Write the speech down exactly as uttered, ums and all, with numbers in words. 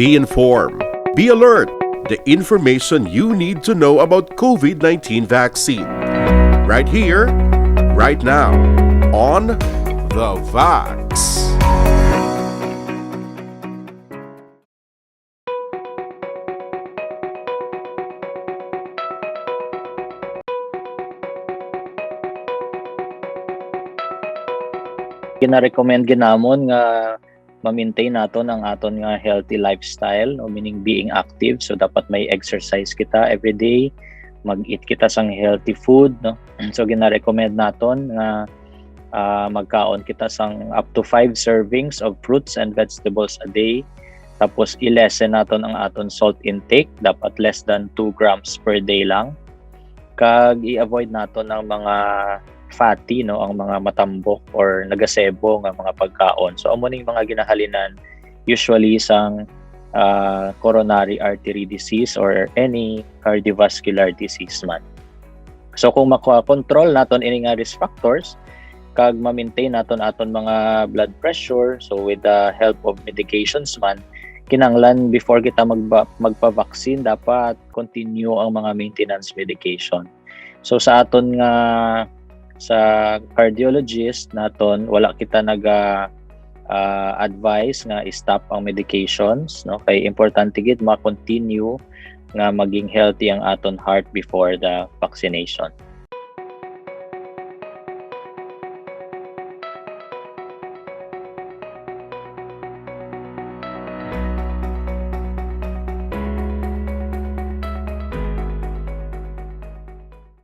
Be informed. Be alert. The information you need to know about COVID nineteen vaccine. Right here, right now, on The Vax. Gina-recommend gid namon nga ma-maintain naton ang aton nga healthy lifestyle, no? Meaning being active. So dapat may exercise kita every day, mag-eat kita sang healthy food, no? So gina-recommend naton nga ah, magkaon kita sang up to five servings of fruits and vegetables a day. Tapos i-lessen naton ang aton salt intake, dapat less than two grams per day lang. Kag i-avoid naton ang mga fatty, no, ang mga matambok or nagasebo nga mga pagkaon. So amo ning mga ginahalinan usually sang ah, coronary artery disease or any cardiovascular disease man. So kung makakontrol naton ini nga risk factors kag ma-maintain naton aton mga blood pressure, so with the help of medications man, kinahanglan before kita magba- magpa-vaccine, dapat continue ang mga maintenance medication. So sa aton nga, sa cardiologist naton, wala kita naga ah, advice nga i-stop ang medications, no? Kay importante gid ma-continue nga maging healthy ang aton heart before the vaccination.